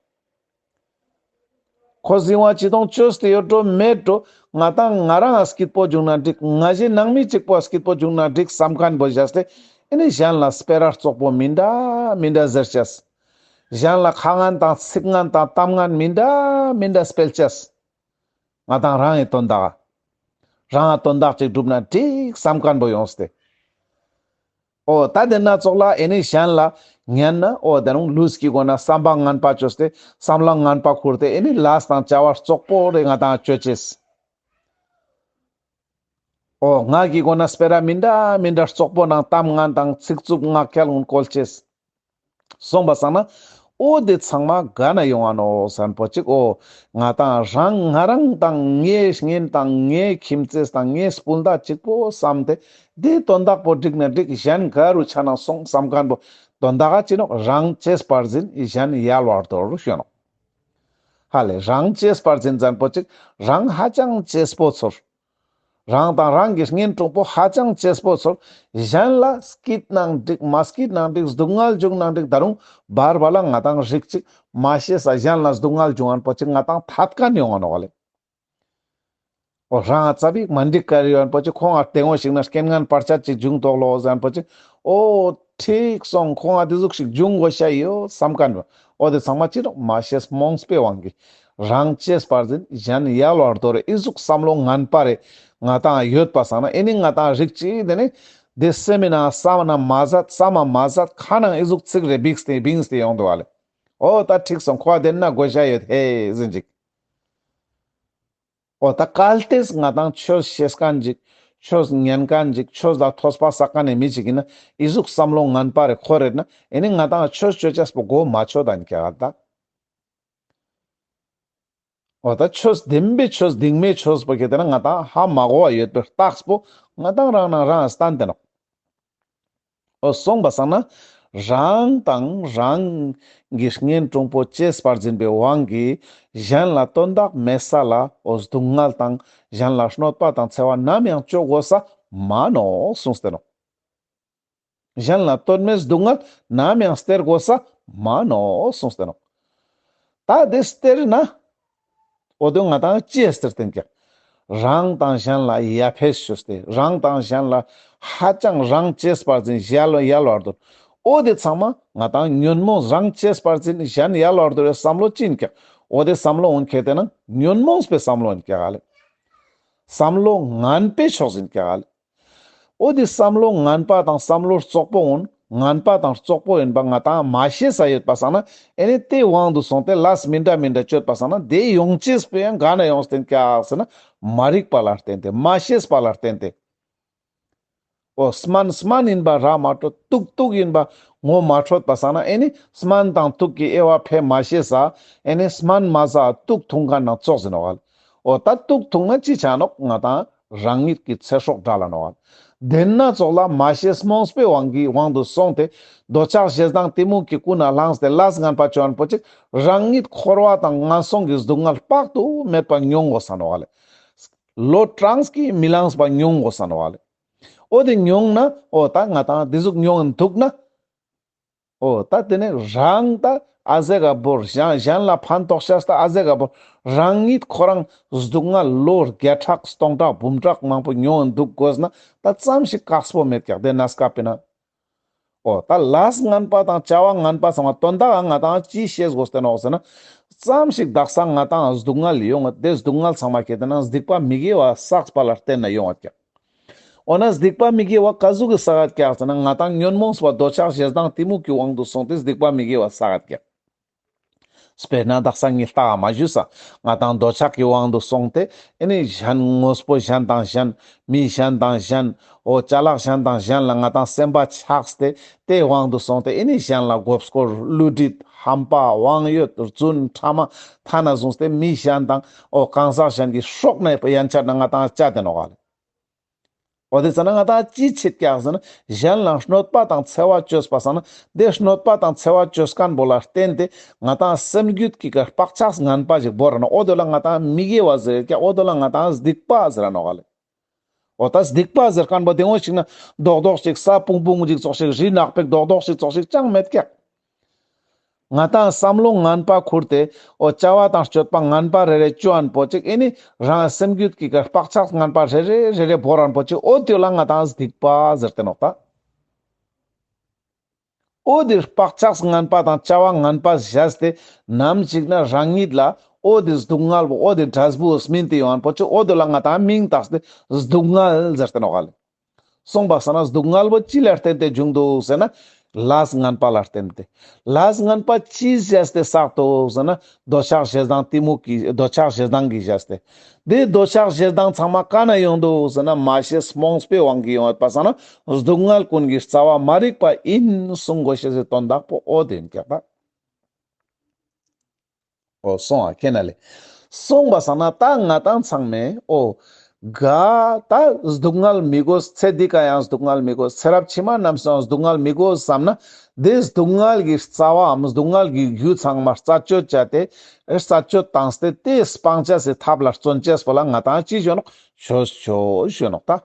ཁོ་གཟིང་བ་ཅི་དང་བཅོས་ཏེ་ཡོད་འགྲོ་མེད་འགྲོ། ང་དང་ང་རང་ང་སྐྱིད་པོ་བྱུང་ན་འགྲིག་ང་གཞན་ནང་མི་གཅིག་པོ་སྐྱིད་པོ་བྱུང་ན་འགྲིག་བསམ་མཁན་པོ་བཞག་སྟེ། ཨེ་ནི་གཞན་ལ་སྤེ་ར་བཙོག་པོ་མི་འདྲ་མི་འདྲ་ཟེར་ཅེས། གཞན་ལ་ཁ་ངན་དང་ཚིག་ངན་དང་གཏམ་ངན་མི་འདྲ་མི་འདྲ་སྤེལ་ཅེས། ང་དང་རང་གི་དོན་དག་རང་ང་དོན་དག་ཅིག་བསྒྲུབ་ན་འགྲིག་བསམ་མཁན་པོ་ཡོང་སྟེ། འོ་ད་དེ་ན་ཚོགས་ལ་ཨེ་ནི་གཞན་ལ་ཉན་ན་འོ་དེ་རུང་ལུས་ཀྱི་སྒོ་ན་བསམ་པ་ངན་པ་བཅོས་ཏེ་བསམ་བློ་ངན་པ་ཁུར་ཏེ་ཨེ་ནི་ལས་དང་བྱ་བ་བཙོག་པོ་རེ་ང་དང་བཅོ་ཅེས། འོ་ངག་གི་སྒོ་ན་སྤེ་ར་མི་འདྲ་མི་འདྲ་བཙོག་པོ་ནང་གཏམ་ངན་དང་ཚིག་རྩུབ་ངག་འཁྱལ་ངན་བཀོལ་ཅེས། སོང་པ་སང་ན། འོ་དེ་ཚང་མ་ག་ན་ཡོང་ང་ནོ་ཟེར་པོ་ཅིག་འོ། ང་དང་རང་ང་རང་དང་ངའི་གཉེན་དང་ངའི་ཁྱིམ་མཚེས་དང་ངའི་སྤུན་ཟླ་གཅིག་པོ་བསམ་སྟེ། དེ་དོན་དག་པོ་འགྲིག་ན་འགྲིག་གཞན་ག་རུ་ཆ་ན་སོང་བསམ་མཁན་པོ། དོན་དག་ག་ཅི་ནོག་རང་གཅེས་པར་འཛིན་གཞན་ཡལ་བར་དོར་ཞུ་ནོག་ཧ་ལས་རང་གཅེས་པར་འཛིན་ཟེར་པོ་ཅིག་རང་ཧ་ཅང་གཅེས་པོ་ཚོར། རང་དང་རང་གི་གཉེན་དྲུང་པོ་ཧ་ཅང་གཅེས་པོ་ཚོར། གཞན་ལ་སྐྱིད་ནང་འགྲིག་མ་སྐྱིད་ནང་འགྲིག་སྡུག་བསྔལ་འབྱུང་ནང་འགྲིག་ད་རུང་བར་བར་ལ་ང་དང་རིག་ཅིག་མ་ཤེས་ས་གཞན་ལ་སྡུག་བསྔལ་འབྱུང་ངན་པོ་ཅིག་ང་དང་ཐད་ཀ་ནས་ཡོང་ང་ནོག་ལེ། འོ་རང་ང་རྩ་བིག་མ་འགྲིག་ག་རེ་ཡོང་པོ་ཅིག་ཁོང་ང་ལྟད་མོ་ཞིག་ན་རྐྱེན་ངན་བར་ཆད་ཅིག་འབྱུང་དོག་ལོ་ཟེར་པོ་ཅིག་འོ་ཁྲིག་སོང་ཁོང་ང་དེ་ཟུག་ཞིག་འབྱུང་དགོས་ཤ་ཡོད་བསམ་མཁན་པོ། འོ་དེ་ཚང་མ་ཅི་ནོག་མ་ཤེས་རྨོངས་པའི་དབང་གིས་རང་གཅེས་པར་འཛིན་གཞན་ཡལ་བར་དོར་ཨི་ཟུག་བསམ་བློ་ངན་པ་རེ་ང་དང་ཡོད་པ་སང་ན་ཨེ་ནི་ང་དང་རིག་ཅིག་དེ་ནི་དེ་སེམས་ནང་བསམ་ན་མ་ཟད་བསམ་མ་མ་ཟད་ཁ་ནང་ཨི་ཟུག་ཚིག་རེ་བིགས་ཏེ་བིངས་ཏེ་ཡོང་འདུག་བ་ལེ། འོ་ད་ཁྲིག་སོང་ཁོ་དེ་ན་དགོས་ཤ་ཡོད་ཧེ་ཟིན་ཅིག་འོ་ད་གལ་ཏེ་ང་དང་ཆོས་ཤེས་མཁན་ཅིག་ཆོས་ཉན་མཁན་ཅིག་ཆོས་ལ་ཐོས་པ་བསགས་མཁན་ནི་མི་ཅིག་ཡིན་ན་ཨི་ཟུག་བསམ་བློ་ངན་པ་རེ་ཁོ་རེད་ན་ཨེ་ནི་ང་དང་ཆོས་ཆོས་ཅེས་པོ་གོ་མ་ཆོད་ད་ནི་ཀྱ་ག་ད། འོ་ད་ཆོས་བདེན་པའི་ཆོས་གདིང་མའི་ཆོས་པོ་ཁྱེད་དེ་ན་ང་དང་ཧ་མ་གོ་བ་ཡོད་པའི་རྟགས་པོ་ང་དང་རང་ནང་རང་སྟན་ཏེ་ནོག་འོ་སོང་པ་སང་ན། རང་དང་རང་གི་གཉེན་དྲུང་པོ་གཅེས་པར་འཛིན་པའི་དབང་གིས་གཞན་ལ་དོན་དག་མེད་ས་ལ་འོ་སྡུག་བསྔལ་དང་གཞན་ལ་གནོད་པ་དང་འཚེ་བ་ནམ་ཡང་བཅོ་དགོས་ས་མ་ནོག་གསུངས་ཏེ་ནོག་གཞན་ལ་དོན་མེད་སྡུག་བསྔལ་ནམ་ཡང་སྟེར་དགོས་ས་མ་ནོག་གསུངས་ཏེ་ནོག་ད་དེ་སྟེར་ན། འོ་དེ་ང་དང་ཅི་ཡ་སྟེར་བསྟན་ཀྱག་རང་དང་གཞན་ལ་ཡ་ཕེ་ཞུས་ཏེ་རང་དང་གཞན་ལ་ཧ་ཅང་རང་གཅེས་པར་འཛིན་གཞན་ལ་ཡལ་བར་དོར། འོ་དེ་ཚང་མ་ང་དང་ཉོན་མོངས་རང་གཅེས་པར་འཛིན་གཞན་ཡལ་བར་དོར་བའི་བསམ་བློ་ཅི་ཡིན་ཀྱག་འོ་དེ་བསམ་བློ་འོན་ཁྱེད་དེ་ན་ཉོན་མོངས་པའི་བསམ་བློ་ཡིན་ཀྱག་ལེ། བསམ་བློ་ངན་པའི་ཕྱོགས་ཡིན་ཀྱག་ལེ། འོ་དེ་བསམ་བློ་ངན་པ་དང་བསམ་བློ་རྩོག་པོ་འོན་ ངན་པ་དང་རྩོག་པོ་ཡིན་པ་ང་ཏང་མ་ཤེས་ས་ཡོད་པ་སང་ན། ཨེ་ནི་དེ་དབང་དུ་སོང་སྟེ་ལས་མི་འདྲ་མི་འདྲ་སྤྱོད་པ་སང་ན། དེ་ཡོང་ཅེས་པོ་ཡང་ག་ན་ཡོང་སྟེ་ཀྱག་ཟེར་ན། མ་རིག་པ་ལ་བརྟེན་ཏེ། མ་ཤེས་པ་ལ་བརྟེན་ཏེ། འོ་སྨན་སྨན་ཡིན་པ་ར་མ་འཕྲོད། དུག་དུག་ཡིན་པ་ངོ་མ་འཕྲོད་པ་སང་ན། ཨེ་ནི་སྨན་དང་དུག་གི་དབྱེ་བ་ཕལ་མ་ཤེས་ས། ཨེ་ནི་སྨན་མ་ཟ་དུག་འཐུང་མཁན་ན་ཙོགས་ཟེར་ནོག་ལེ། འོ་ད་དུག་འཐུང་ན་ཅི་ཆ་ནོག། ང་ཏང་རང་ཉིད་ཀྱི་ཚེ་སྲོག་དགྲ་ལ་ནོག་ལེ། དེ་ན་ཙོགས་ལ་མ་ཤེས་རྨོངས་པའི་དབང་གིས་དབང་དུ་སོང་སྟེ། འདོད་ཆགས་ཞེ་སྡང་གཏི་མུག་གི་ཀུན་ནས་བསླངས་ཏེ་ལས་ངན་པ་སྤྱོད་མཁན་པོ་ཅིག་རང་ཉིད་འཁོར་བ་དང་ངན་སོང་གི་སྡུག་བསྔལ་དཔག་ཏུ་མེད་པ་མྱོང་དགོས་ས་ནོག་ལེ། ལོ་གྲངས་ཀྱིས་མི་ལངས་པ་མྱོང་དགོས་ས་ནོག་ལེ། འོ་དེ་མྱོང་ན། འོ་ད་ང་ཏང་དེ་ཟུག་མྱོང་འདུག་ན། འོ་ད་དེ་ནས་རང་ད་ཨ་ཟེ་ག་བོར། གཞན་གཞན་ལ་ཕན་ཐོགས་ཤེས་ད་ཨ་ཟེ་ག་བོར། རང་ཉིད་ཁོ་རང་སྡུག་བསྔལ་ལོ་བརྒྱ་ཕྲག་སྟོང་ཕྲག་འབུམ་ཕྲག་མང་པོ་མྱོང་འདུག་དགོས་ན། ད་ཙམ་ཞིག་དཀགས་པོ་མེད་ཀྱག་དེ་ན་སྐབས་པས་ན། འོ་ད་ལས་ངན་པ་དང་བྱ་བ་ངན་པ་ཚང་མ་དོན་དག་ང་ཏང་ཅི་ཤེས་དགོས་ཏེ་ནོག་ཟེར་ན། ཙམ་ཞིག་དག་ས་ང་ཏང་སྡུག་བསྔལ་ཡོང་ངེ་དེ་སྡུག་བསྔལ་ཚང་མ་ཁྱེད་དེ་ན་སྡིག་པ་མི་དགེ་བ་བསགས་པ་ལ་བརྟེན་ན་ཡོང་བ་ཀྱག། འོ་ན་སྡིག་པ་མི་དགེ་བ་ག་ཟུག་གི་བསགས་ཀྱག་ཟེར་ན། ང་ཏང་ཉོན་མོངས་པ་འདོད་ཆགས་ཞེ་སྡང་གཏི་མུག་གི་དབང་དུ་སོང་སྟེ་སྡིག་པ་མི་དགེ་བ་བསགས་ཀྱག། དཔེར་ན་དག་ས་ངས་ལྟ་བ་མ་ཞུས་ས། ང་ཏང་འདོད་ཆགས་ཀྱི་དབང་དུ་སོང་སྟེ། ཨེ་ནི་གཞན་དངོས་པོ་གཞན་དང་གཞན། མི་གཞན་དང་གཞན། འོ་ཅ་ལག་གཞན་དང་གཞན་ལ་ང་ཏང་སེམས་པ་ཆགས་ཏེ། དེ་དབང་དུ་སོང་སྟེ་ཨེ་ནི་གཞན་ལ་མགོ་སྐོར། བསླུ་བྲིད། ཧམ་པ། དབང་ཡོད། རྫུན། ཕྲ་མ། ཐ་ན་བཟུང་སྟེ་མི་གཞན་དང་། འོ་གང་ཟག་གཞན་གྱི་སྲོག་ནས་ཡན་ཆད་ན་ང་ཏང་བཅད་དེ་ནོག་ལེ། འོ་དེ་ཙ་ན་ང་ཏང་ཅི་བྱེད་ཀྱག་ཟེར་ན། གཞན་ལ་གནོད་པ་དང་འཚེ་བ་བཅོས་པ་སང་ན། དེ་གནོད་པ་དང་འཚེ་བ་བཅོས་མཁན་པོ་ལ་བརྟེན་ཏེ་ང་ཏང་སེམས་རྒྱུད་ཀྱི་ཀ་བག་ཆགས་ངན་པ་ཞིག་བོར་ན། འོ་དེ་ལ་ང་ཏང་མི་དགེ་བ་ཟེར་ཀྱག། འོ་དེ་ལ་ང་ཏང་སྡིག་པ་ཟེར་ནོག་ལེ། འོ་ད་སྡིག་པ་ཟེར་མཁན་པོ་དེ་འོ་ཞིག་ན་རྡོག་རྡོག་ཅིག་ས་སྤུང་སྤུང་ཅིག་ཙོགས་ཤིག། རི་ནག་པའི་རྡོག་རྡོག་ཅིག་ཙོགས་ཤིག་ཅང་མེད་ཀྱག། ང་ཏང་བསམ་བློ་ངན་པ་ཁུར་ཏེ། འོ་བྱ་བ་དང་སྤྱོད་པ་ངན་པ་རེ་རེ་སྤྱོད་མཁན་པོ་ཅིག། ཨེ་ནི་རང་སེམས་རྒྱུད་ཀྱི་ཀ་བག་ཆགས་ངན་པ་རེ་རེ་རེ་རེ་བོར་མཁན་པོ་ཅིག། འོ་དེ་ལ་ང་ཏང་སྡིག་པ་ཟེར་ཏེ་ནོག་ད། འོ་དེ་བག་ཆགས་ངན་པ་དང་བྱ་བ་ངན་པ་བྱས་ཏེ། ནམ་ཞིག་ན་རང་ཉིད་ལ་འོ་དེ་སྡུག་བསྔལ་བོ། འོ་དེ་འབྲས་བུ་སྨིན་ཏེ་ཡོང་མཁན་པོ་ཅིག། འོ་དེ་ལ་ང་ཏང་མིང་བཏགས་ཏེ་སྡུག་བསྔལ་ཟེར་ཏེ་ནོག་ལེ། སོང་པ་སང་ན་སྡུག་བསྔལ་བོ་ཅི་ལ་བརྟེན་ཏེ་འབྱུང་འདུག་ཟེར་ན། ལས་ངན་པ་ལ་བརྟེན་ཏེ། ལས་ངན་པ་ཅི་བྱས་ཏེ་བསགས་འདུག་ཟེར་ན། འདོད་ཆགས་ཞེ་སྡང་གཏི་མུག་གི། འདོད་ཆགས་ཞེ་སྡང་གིས་བྱས་ཏེ། དེ་འདོད་ཆགས་ཞེ་སྡང་ཚང་མ་ག་ན་ཡོང་འདུག་ཟེར་ན། མ་ཤེས་རྨོངས་པའི་དབང་གིས་ཡོང་ཡོད་པ་སང་ན། སྡུག་བསྔལ་ཀུན་གྱི་རྩ་བ་མ་རིག་པ་ཡིན་གསུང་དགོས་ཤེས་སི་དོན་དག་པོ་འོ་དེ་ཡིན་ཀྱག་ད། འོ་སོང་ཨ་ཁྱེད་ན་ལེ། སོང་པ་སང་ན་ད་ང་ཏང་ཚང་མས། འོ་ག་ད་སྡུག་བསྔལ་མི་དགོས། ཚེ་འདི་ཀ་ཡང་སྡུག་བསྔལ་མི་དགོས། ཚེ་རབས་ཕྱི་མ་རྣམས་སུའང་སྡུག་བསྔལ་མི་དགོས་བསམ་ན། དེ་སྡུག་བསྔལ་གྱི་རྩ་བའམ་སྡུག་བསྔལ་གྱི་རྒྱུ་ཚང་མ་རྩད་གཅོད་བྱས་ཏེ། རྩད་གཅོད་བཏང་སྟེ་དེ་སྤང་བྱ་སི་ཐབས་ལ་བརྩོན་བྱས་པོ་ལ་ང་ཏང་ཅི་ཞུ་ནོག། ཆོས་ཆོས་ཞུ་ནོག་ད།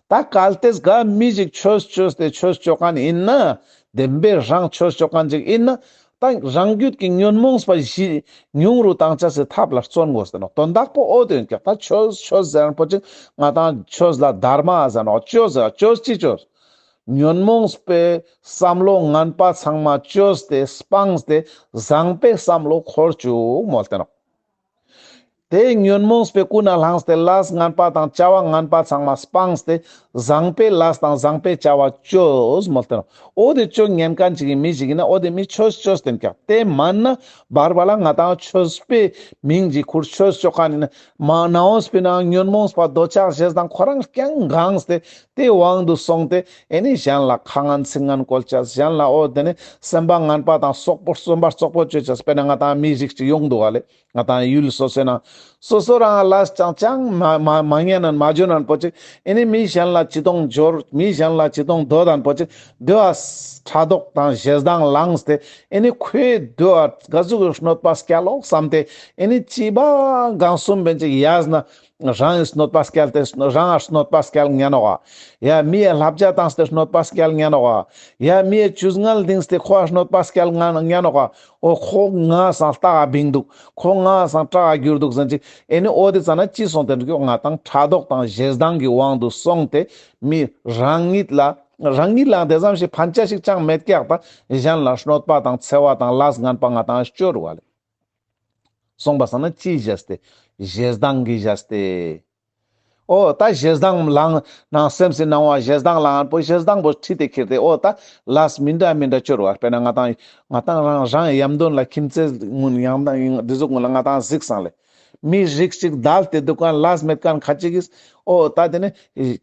ད་གལ་ཏེ་ག་མི་ཞིག་ཆོས་ཆོས་ཏེ་ཆོས་ཆོ་མཁན་ཡིན་ན། བདེན་པའི་རང་ཆོས་ཆོ་མཁན་ཞིག་ཡིན་ན། ད་རང་རྒྱུད་ཀྱི་ཉོན་མོངས་པ་བཞི་ཉུང་རུ་བཏང་བྱ་སི་ཐབས་ལ་བརྩོན་དགོས་ཟེར་ནོག། དོན་དག་པོ་འོ་དེ་ཡིན་ཀྱག། ད་ཆོས་ཆོས་ཟེར་མཁན་པོ་ཅིག་ང་ཏང་ཆོས་ལ་དྷརྨ་ཟེར་ནོག། ཆོས་ཟེར་ཆོས་ཅི་ཆོས། ཉོན་མོངས་པའི་བསམ་བློ་ངན་པ་ཚང་མ་བཅོས་ཏེ་སྤངས་ཏེ་བཟང་པའི་བསམ་བློ་འཁོར་བཅུག་མོལ་ཏེ་ནོག། དེ་ཉོན་མོངས་པའི་ཀུན་ནས་བསླངས་ཏེ་ལས་ངན་པ་དང་བྱ་བ་ངན་པ་ཚང་མ་སྤངས་ཏེ་བཟང་པའི་ལས་དང་བཟང་པའི་བྱ་བ་བཅོས་མོལ་ཏེ་ནོག། འོ་དེ་བཅོ་ཉན་མཁན་ཅིག་གི་མི་ཞིག་ཡིན་ན་འོ་དེ་མི་ཆོས་ཆོས་ཏེ་ཡིན་ཀྱག། དེ་མན་ན་བར་བར་ལ་ང་ཏང་ཆོས་པའི་མིང་ཅིག་ཁུར་ཆོས་ཆོ་མཁན་ཡིན་ན། མ་ནའོ་སྤེར་ན་ཉོན་མོངས་པ་འདོད་ཆགས་ཞེ་སྡང་ཁོ་རང་རྐྱང་གང་སྟེ་དེ་དབང་དུ་སོང་སྟེ་ཨེ་ནི་གཞན་ལ་ཁ་ངན་ཚིག་ངན་བཀོལ་བྱས། གཞན་ལ་འོ་དེ་ནི་སེམས་པ་ངན་པ་དང་སོག་པོ་བརྩོན་པ་རྩོག་པོ་བཅོས་བྱས། དཔེར་ན་ང་ཏང་མི་རིགས་ཅིག་ཡོང་འདུག་ག་ལེ། ང་ཏང་ཡུལ་སོ་སོའི་ནང་སོ་སོ་རང་ལས་ཅང་ཅང་མ་མ་མ་ཉན་ནན་མ་འཇོན་ནན་པོ་ཅིག། ཨེ་ནི་མི་གཞན་ལ་ཅི་གཏོང་འབྱོར། མི་གཞན་ལ་ཅི་གཏོང་འདོད་ནན་པོ་ཅིག། དེ་བ་ཕྲག་དོག་དང་ཞེ་སྡང་ལངས་ཏེ་ཨེ་ནི་ཁོའི་དེ་བ་ག་ཟུག་གི་གནོད་པ་སྐྱལ་ལོག་བསམ་སྟེ་ཨེ་ནི་ཅི་བ་གང་གསུམ་བན་ཅིག་ཡས་ན། རང་གི་གནོད་པ་སྐྱལ་ཏེ་རང་ལ་གནོད་པ་སྐྱལ་ཉན་ནོག་ག། ཡ་མི་ཡ་བསླབ་བྱ་བཏང་སྟེ་གནོད་པ་སྐྱལ་ཉན་ནོག་ག། ཡ་མི་ཡ་ཇུས་ངན་ལྡིངས་ཏེ་ཁོ་ལ་གནོད་པ་སྐྱལ་ཉན་ཉན་ནོག་ག། འོ་ཁོ་ང་སང་ལྟ་ག་བིང་འདུག། ཁོ་ང་སང་སྐྲག་ག་གྱུར་འདུག་ཟེར་ཅིག། ཨེ་ནི་འོ་དེ་ཙ་ན་ཅི་སོང་སྟེ་འགྲོ་གི། ང་ཏང་ཕྲག་དོག་དང་ཞེ་སྡང་གི་དབང་དུ་སོང་སྟེ་མི་རང་ཉིད་ལ་རང་ཉིད་ལ་དེ་ཙམ་ཞིག་ཕན་ཆ་ཞིག་ཅང་མེད་ཀྱག། ད་གཞན་ལ་གནོད་པ་དང་འཚེ་བ་དང་ལས་ངན་པ་ང་ཏང་སྤྱོད་རུ་བ་ལེ། སོང་པ་སང་ན་ཅི་བྱས་ཏེ། ཞེ་སྡང་གིས་བྱས་ཏེ། ཨོ་ད་ཞེ་སྡང་ལངས་ནང་སེམས་སི་སྣང་བ་ཞེ་སྡང་ལངས་པོ་ཞེ་སྡང་པོ་ཁྲིད་དེ་ཁྱེར་ཏེ་ཨོ་ད་ལས་མི་འདྲ་མི་འདྲ་སྐྱོར་བ། དཔེར་ན་ང་དང་ང་དང་རང་རང་ཡམ་དོན་ལ་ཁྱིམ་མཚེས་ངུན་ཡང་དང་འདི་ཟུག་ངུན་ལ་ང་དང་གཟིགས་སང་ལེ། མི་རིགས་གཅིག་བདལ་ཏེ་འདུག་ག་ལས་མེད་མཁན་ཁ་ཅིག་གིས་ཨོ་ད་དེ་ནི་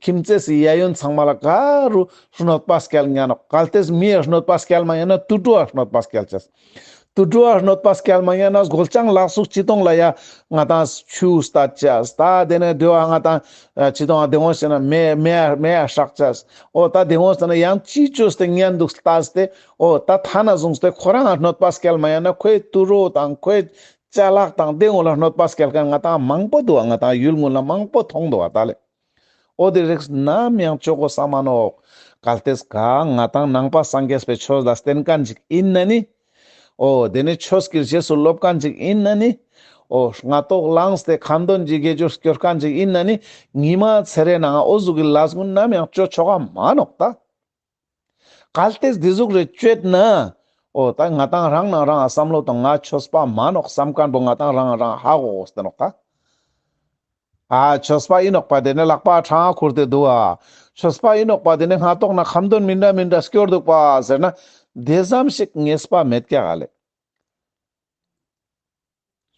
ཁྱིམ་མཚེས་སི་གཡས་གཡོན་ཚང་མ་ལ་ག་རུ་གནོད་པ་སྐྱེལ་ཉན་ནོག་གལ་ཏེ་མིའི་གནོད་པ་སྐྱེལ་མ་ཉན་ན་དུད་འགྲོ་བ་གནོད་པ་སྐྱེལ་ཅེས། དུད་འགྲོ་བ་གནོད་པ་སྐྱེལ་མ་ཉན་ན་སྒོ་ལྕང་ལག་སུག་ཅི་གཏོང་ལ་ཡ་ང་དང་ཆུ་བཏད་ཅེས། ད་དེ་ནས་འདོད་བ་ང་དང་ཅི་གཏོང་བ་དེ་འོང་ཟེར་ན་མེ་མེ་མེ་ཡ་སྲེག་ཅེས། ཨོ་ད་དེ་འོང་ཟེར་ན་ཡང་ཅི་བཅོས་ཏེ་ཉན་འདུག་ལྟས་ཏེ་ཨོ་ད་ཐ་ན་བཟུང་སྟེ་ཁོ་རང་གནོད་པ་སྐྱེལ་མ་ཉན་ན་ཁོའི་དུད་འགྲོ་དང་ཁོའི་ཅ་ལག་དང་དེ་འོང་ལ་གནོད་པ་སྐྱེལ་མཁན་ང་དང་མང་པོ་འདུག་བ། ང་དང་ཡུལ་ངོ་ལ་མང་པོ་མཐོང་འདུག་བ་ད་ལེ། ཨོ་དེ་རིགས་ནམ་ཡང་ཆོག་གོ་ས་མ་ནོག་གལ་ཏེ་ག་ང་དང་ནང་པ་སངས་རྒྱས་པའི་ཆོས་ལ་བརྟེན་མཁན་ཅིག་ཡིན་ན་ནི། ཨོ་དེ་ནི་ཆོས་ཀྱི་རྗེས་སུ་སློབ་མཁན་ཅིག་ཡིན་ན་ནི། ཨོ་སྔ་ཏོག་ལངས་ཏེ་ཁ་འདོན་གྱི་དགེ་སྦྱོར་སྐྱོར་མཁན་ཅིག་ཡིན་ན་ནི། ཉི་མ་ཚེ་རེ་ནང་ཨོ་ཟུག་གི་ལས་ངན་ནམ་ཡང་ཆོ་ཆོག་ག་མ་ནོག་ད། གལ་ཏེ་འདི་ཟུག་རེ་བཅོས་ན། ཨོ་ད་ང་དང་རང་ནང་རང་བསམ་བློ་དང་ང་ཆོས་པ་མ་ནོག་བསམ་མཁན་པོ་ང་དང་རང་རང་ཧ་གོ་གོ་སྟེ་ནོག་ད། ཨ་ཆོས་པ་ཡིན་ནོག་པ་དེ་ནི་ལག་པ་ཕྲེང་བ་ཁུར་ཏེ་འདུག་ཨ། ཆོས་པ་ཡིན་ནོག་པ་དེ་ནི་སྔ་ཏོག་ན་ཁ་འདོན་མི་འདྲ་མི་འདྲ་སྐྱོར་འདུག་པ་ཟེར་ན། དེ་ཙམ་ཞིག་ངེས་པ་མེད་ཀྱག་ཨ་ལེ།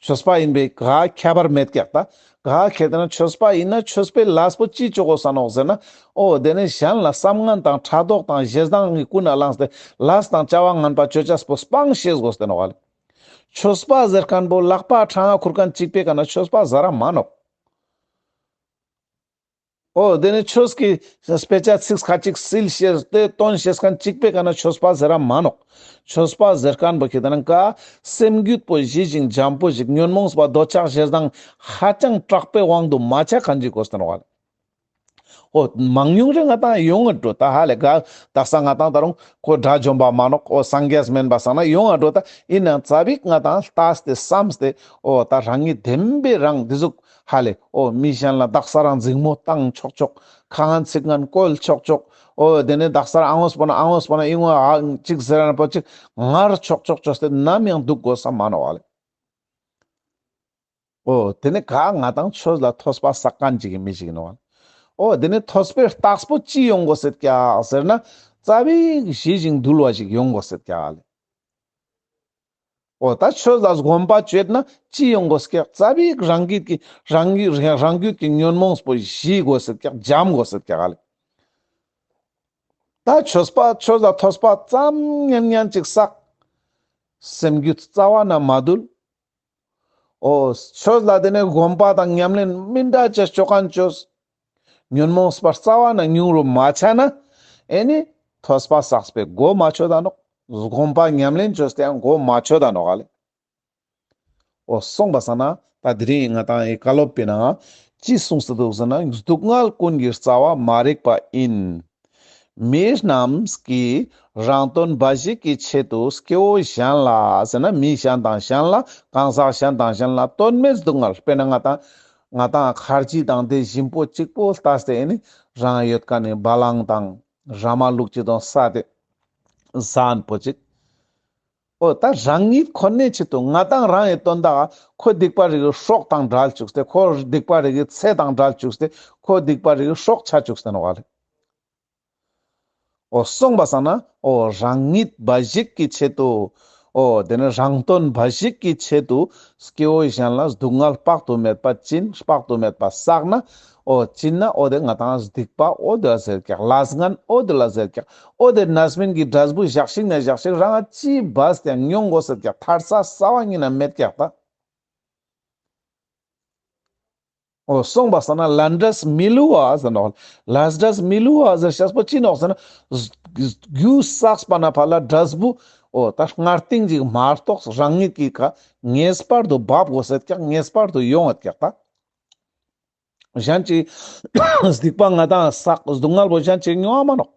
ཆོས་པ་ཡིན་པའི་ག་ཁྱད་པར་མེད་ཀྱག་ད། ག་ཁྱད་ན་ཆོས་པ་ཡིན་ན་ཆོས་པའི་ལས་པོ་ཅི་ཆོག་གོ་ས་ནོག་ཟེར་ན། ཨོ་དེ་ནི་གཞན་ལ་བསམ་ངན་དང་ཕྲག་དོག་དང་ཞེ་སྡང་གི་ཀུན་ནས་བསླངས་ཏེ་ལས་དང་བྱ་བ་ངན་པ་ཆོ་ཆས་པོ་སྤང་ཤེས་དགོས་ཏེ་ནོག་ཨ་ལེ། ཆོས་པ་ཟེར་མཁན་པོ་ལག་པ་ཕྲེང་བ་ཁུར་མཁན་གཅིག་པའི་ཀ་ན་ཆོས་པ་ཟེར་ར་མ་ནོག་ཨོ་དེ་ནི་ཆོས་ཀྱི་དཔེ་ཆ་ཚིག་ཁ་ཅིག་སིལ་ཤེས་ཏེ་སྟོན་ཤེས་མཁན་གཅིག་པའི་ཀ་ན་ཆོས་པ་ཟེར་ར་མ་ནོག་ཆོས་པ་ཟེར་མཁན་པོ་ཁྱེད་ན་ཀ་སེམས་རྒྱུད་པོ་ཞི་ཞིང་འཇམ་པོ་ཞིག་ཉོན་མོངས་པ་འདོད་ཆགས་ཞེ་སྡང་ཧ་ཅང་དྲག་པའི་དབང་དུ་མ་ཆ་མཁན་ཅིག་དགོས་ཏེ་ནོག་ཨ་ལེ། ཨོ་མང་ཉུང་རེ་ང་དང་ཡོང་ང་འགྲོ་ད་ཧ་ལེ་ག་དག་ས་ང་དང་ད་རུང་ཁོ་དགྲ་བཅོམ་པ་མ་ནོག་ཨོ་སངས་རྒྱས་མིན་པ་སང་ན་ཡོང་ང་འགྲོ་ད་ཡིན་ནའང་ཙ་པིག་ང་དང་ལྟས་ཏེ་བསམས་ཏེ་ཨོ་ད་རང་ཉིད་བདེན་པའི་རང་འདི་ཟུག་ཧ་ལེ་ཨོ་མི་གཞན་ལ་དག་ས་རང་འཛིང་མོ་བཏང་ཆོག་ཆོག་ཁ་ངན་ཚིག་ངན་བཀོལ་ཆོག་ཆོག་ཨོ་དེ་ནས་དག་ས་རང་ཨ་ངོས་པོ་ན་ཨ་ངོས་པོ་ན་ཨི་ངོ་ཨ་གཅིག་ཟེར་ན་པོ་གཅིག་ངར་ཆོག་ཆོག་ཆོག་སྟེ་ནམ་ཡང་འདུག་དགོས་ས་མ་ནོག་ཧ་ལེ། ཨོ་དེ་ནི་ག་ང་དང་ཆོས་ལ་ཐོས་པ་བསགས་མཁན་ཅིག་གི་མི་ཞིག་ཡིན་ནོག་ཨོ་དེ་ནི་ཐོས་པའི་རྟགས་པོ་ཅི་ཡོང་དགོས་སེད་ཀྱག་ཟེར་ན། ཙ་པིག་ཞི་ཞིང་དུལ་བ་ཞིག་ཡོང་དགོས་སེད་ཀྱག་ལེ། ཨོ་ད་ཆོས་ལ་སྒོམ་པ་བྱེད་ན་ཅི་ཡོང་དགོས་སེད་ཀྱག་ཙ་པིག་རང་རྒྱུད་ཀྱི་རང་རྒྱུད་རང་རྒྱུད་ཀྱི་ཉོན་མོངས་པོ་ཞི་དགོས་སེད་ཀྱག་འཇམ་དགོས་སེད་ཀྱག་ལེ། ད་ཆོས་པ་ཆོས་ལ་ཐོས་པ་ཙམ་ཉན་ཉན་ཅིག་བསགས། སེམས་རྒྱུད་རྩ་བ་ན་མ་དུལ། ཨོ། ཆོས་ལ་དེ་ནས་སྒོམ་པ་དང་ཉམས་ལེན་མི་འདྲ་ཅེས་ཆོ་མཁན་ཆོས། ཉོན་མོངས་པ་རྩ་བ་ན་ཉུང་རུ་མ་ཆགས་ན། ཨེ་ནི། ཐོས་པ་བསགས་པའི་གོ་མ་ཆོད་ད་ནོག་སྒོམ་པ་ཉམས་ལེན་ཆོས་དེའང་གོ་མ་ཆོད་ད་ནོག་ཨ་ལེ། ཨོ་གསུངས་པ་སང་ན་ད་དེ་རིང་ང་དང་ཡི་བཀའ་སློབ་པའི་ནང་ཅི་གསུངས་སུ་འདུག་ཟེར་ན། སྡུག་བསྔལ་ཀུན་གྱི་རྩ་བ་མ་རིག་པ་ཡིན། མི་རྣམས་ཀྱིས་རང་དོན་འབའ་ཞིག་གི་ཆེད་དུ་སྐྱེ་བོ་གཞན་ལ་ཟེར་ན། མི་གཞན་དང་གཞན་ལ། གང་ཟག་གཞན་དང་གཞན་ལ་དོན་མེད་སྡུག་བསྔལ། དཔེར་ན་ང་དང་ང་དང་ཁར་ཇི་དང་དེ་ཞིམ་པོ་གཅིག་པོ་ལྟ་སྟེ་ནི་རང་ཡོད་མཁན་ནི་བ་ལང་དང་ར་མ་ལུག་ཅིག་དང་ས་དེ་ཟན་པོ་ཅིག་ཨོ་ད་རང་ཉིད་ཁོ་ནའི་ཆེད་དུ་ང་དང་རང་ཡི་དོན་དག་ཁོ་སྡིག་པ་རིག་གི་སྲོག་དང་བྲལ་བཅུག་སྟེ། ཁོ་སྡིག་པ་རིག་གི་ཚེ་དང་བྲལ་བཅུག་སྟེ། ཁོ་སྡིག་པ་རིག་གི་སྲོག་ཆ་བཅུག་སྟེ་ནོག་ལེ། ཨོ་གསུངས་པ་སང་ན། ཨོ་རང་ཉིད་འབའ་ཞིག་གི་ཆེད་དུ། ཨོ་དེ་ནི་རང་དོན་འབའ་ཞིག་གི་ཆེད་དུ་སྐྱེ་བོ་གཞན་ལ་སྡུག་བསྔལ་དཔག་ཏུ་མེད་པ་སྦྱིན། དཔག་ཏུ་མེད་པ་བསགས་ན། ཨོ་སྦྱིན་ན་ཨོ་དེ་ང་དང་སྡིག་པ་ཨོ་དེ་ལ་ཟེར་ཀྱག་ལས་ངན་ཨོ་དེ་ལ་ཟེར་ཀྱག་ཨོ་དེ་རྣམ་སྨིན་གྱི་འབྲས་བུ་ཞག་ཞིག་ན་ཞག་ཞིག་རང་ཅི་བས་ཀྱང་མྱོང་དགོས་ཟེར་ཀྱག་ཐར་ས་རྩ་བ་ཉིད་ན་མེད་ཀྱག་ད། ཨོ་གསུངས་པ་སང་ན་ལས་འབྲས་མི་བསླུ་བ་ཟེར་ནོག་ལས་འབྲས་མི་བསླུ་བ་ཟེར་ཤེས་པོ་ཅི་ནོག་ཟེར་ན། རྒྱུ་བསགས་པ་ན་ཕར་ལ་འབྲས་བུ། ཨོ་ད་སྔར་རྟིང་ཅིག་མ་གཏོགས་རང་ཉིད་ཀྱི་ཁ་ངེས་པར་དུ་འབབ་དགོས་ཟེར་ཀྱག་ངེས་པར་དུ་ཡོང་ངེས་ཀྱག་ད། གཞན་གྱི་སྡིག་པ་ང་དང་བསགས་སྡུག་བསྔལ་པོ་གཞན་གྱིས་མྱོང་བ་མ་ནོག་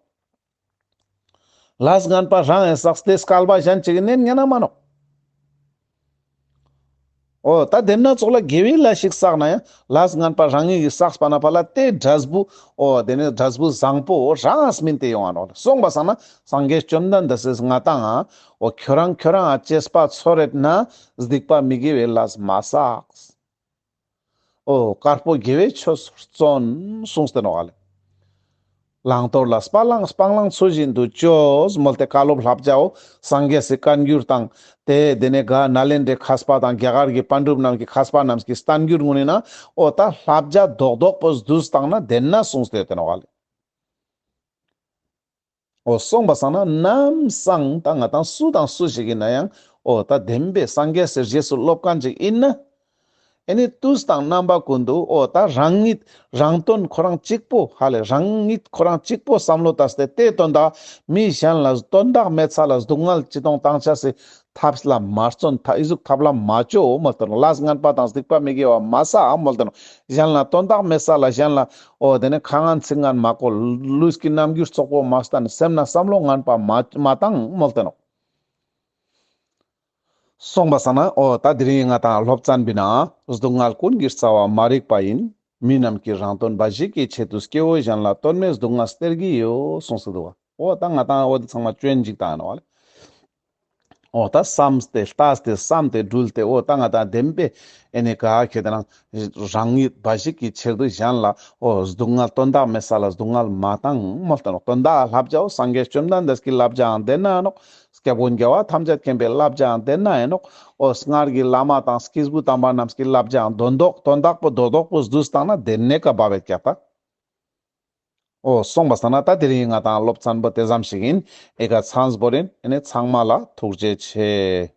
ལས་ངན་པ་རང་ངི་བསགས་ཏེ་སྐལ་པ་གཞན་གྱིས་ནན་ཉན་ན་མ་ནོག་ཨོ་ད་དེ་ན་ཚོགས་ལ་དགེ་བའི་ལས་ཤིག་བསགས་ན་ཡང་ལས་ངན་པ་རང་ཉིད་ཀྱིས་བསགས་པ་ན་ཕར་ལ་དེ་འབྲས་བུ། ཨོ་དེ་ནི་འབྲས་བུ་བཟང་པོ་རང་སྨིན་ཏེ་ཡོང་བ་ནོག་ལེ། གསུངས་པ་སང་ན་སངས་རྒྱས་བཅོམ་ལྡན་འདས་སིས་ང་དང་ཨོ་ཁྱོད་རང་ཁྱོད་རང་ཨ་གཅེས་པ་ཚོར་རེད་ན་སྡིག་པ་མི་དགེ་བའི་ལས་མ་བསགས། ཨོ་དཀར་པོ་དགེ་བའི་ཆོས་སུ་བརྩོན་གསུངས་ཏེ་ནོག་ལེ། བླང་དོར་ལ་སྤང་བླང་སྤང་བླང་ཚུལ་བཞིན་དུ་བཅོས་མོལ་ཏེ་བཀའ་སློབ་བསླབ་བྱའོ། སངས་རྒྱས་སི་བཀའ་འགྱུར་དང་། དེ་དེ་ནས་ག་ནཱ་ལེནྡྲའི་མཁས་པ་དང་རྒྱ་གར་གྱི་པཎ་གྲུབ་རྣམས་ཀྱི་མཁས་པ་རྣམས་ཀྱི་བསྟན་འགྱུར་ངོ་ནས་ན། ཨོ་ད་བསླབ་བྱ་རྡོག་རྡོག་པོ་བསྡུས་བཏང་ན་དེ་ན་གསུངས་ཏེ་ཡོད་དེ་ནོག་ལེ། ཨོ་སོང་པ་སང་ན་ནམ་སང་ད་ང་དང་སུ་དང་སུ་ཞིག་ཡིན་ན་ཡང་། ཨོ་ད་བདེན་པའི་སངས་རྒྱས་སི་རྗེས་སུ་སློབ་མཁན་ཅིག་ཡིན་ན། ཨེ་ནི་དུས་དང་རྣམ་པ་ཀུན་ཏུ་ཨོ་ད་རང་ཉིད་རང་དོན་ཁོ་རང་གཅིག་པོ་ཧ་ལས་རང་ཉིད་ཁོ་རང་གཅིག་པོ་བསམ་བློ་བཏང་སྟེ་དེ་དོན་དག་མི་གཞན་ལ་དོན་དག་མེད་ས་ལ་སྡུག་བསྔལ་ཅི་གཏོང་བཏང་ཆ་སི་ཐབས་ལ་མ་བརྩོན། ད་ཨི་ཟུག་ཐབས་ལ་མ་བཅོ་མོལ་ཏེ་ནོག་ལས་ངན་པ་དང་སྡིག་པ་མི་དགེ་བ་མ་བསགས་མོལ་ཏེ་ནོག་གཞན་ལ་དོན་དག་མེད་ས་ལ་གཞན་ལ་ཨོ་དེ་ནས་ཁ་ངན་ཚིག་ངན་མ་གོ། ལུས་ཀྱི་རྣམ་འགྱུར་རྩོག་པོ་མ་བསྟན། སེམས་ན་བསམ་བློ་ངན་པ་མ་མ་བཏང་མོལ་ཏེ་ནོག་སོང་པ་སང་ན་ཨོ་ད་དེ་རིང་ང་དང་སློབ་ཚན་པའི་ནང་སྡུག་བསྔལ་ཀུན་གྱི་རྩ་བ་མ་རིག་པ་ཡིན། མི་རྣམས་ཀྱིས་རང་དོན་འབའ་ཞིག་གི་ཆེད་དུ་སྐྱེ་བོ་གཞན་ལ་དོན་མེད་སྡུག་བསྔལ་སྟེར་གྱི་ཡོད་གསུངས་སུ་འདུག་བ། ཨོ་ད་ང་དང་ཨོ་དེ་ཚང་མ་སྐྱོན་འཇིག་དང་ཡིན་ནོག་ལེ། ཨོ་ད་བསམས་ཏེ་ལྟས་ཏེ་བསམས་ཏེ་དྲུལ་ཏེ་ཨོ་ད་ང་དང་བདེན་པའི་ཨེ་ནི་ག་ཁེ་དེ་རང་རང་ཉིད་འབའ་ཞིག་གི་ཆེད་དུ་གཞན་ལ་ཨོ་སྡུག་བསྔལ་དོན་དག་མེད་ས་ལ་སྡུག་བསྔལ་མ་བཏང་མོལ་ཏེ་ནོག་དོན་དག་བསླབ་བྱའོ། སངས་རྒྱས་བཅོམ་ལྡན་འདས་ཀྱི་བསླབ་བྱའང་དེ་ན་ཡིན་ནོག་སྐྱབས་མགོན་རྒྱལ་བ་ཐམས་ཅད་མཁྱེན་པའི་བསླབ་བྱའང་དེ་ན་ཡིན་ནོག་ཨོ་སྔར་གྱི་བླ་མ་དང་སྐྱེས་བུ་དམ་པ་རྣམས་ཀྱི་བསླབ་བྱའང་དོན་རྡོག་དོན་དག་པོ་རྡོག་རྡོག་པོ་བསྡུས་བཏང་ན་དེ་ནས་ཀ་བབ་བེད་ཀྱག་ད། ཨོ་སོང་པ་སང་ན་ད་དེ་རིང་ང་དང་སློབ་ཚན་པོ་དེ་ཙམ་ཞིག་ཡིན། ཨེ་ཀ་ཚང་བོ་རིན་ཨེ་ནི་ཚང་མ་ལ་ཐུགས་རྗེ་ཆེ།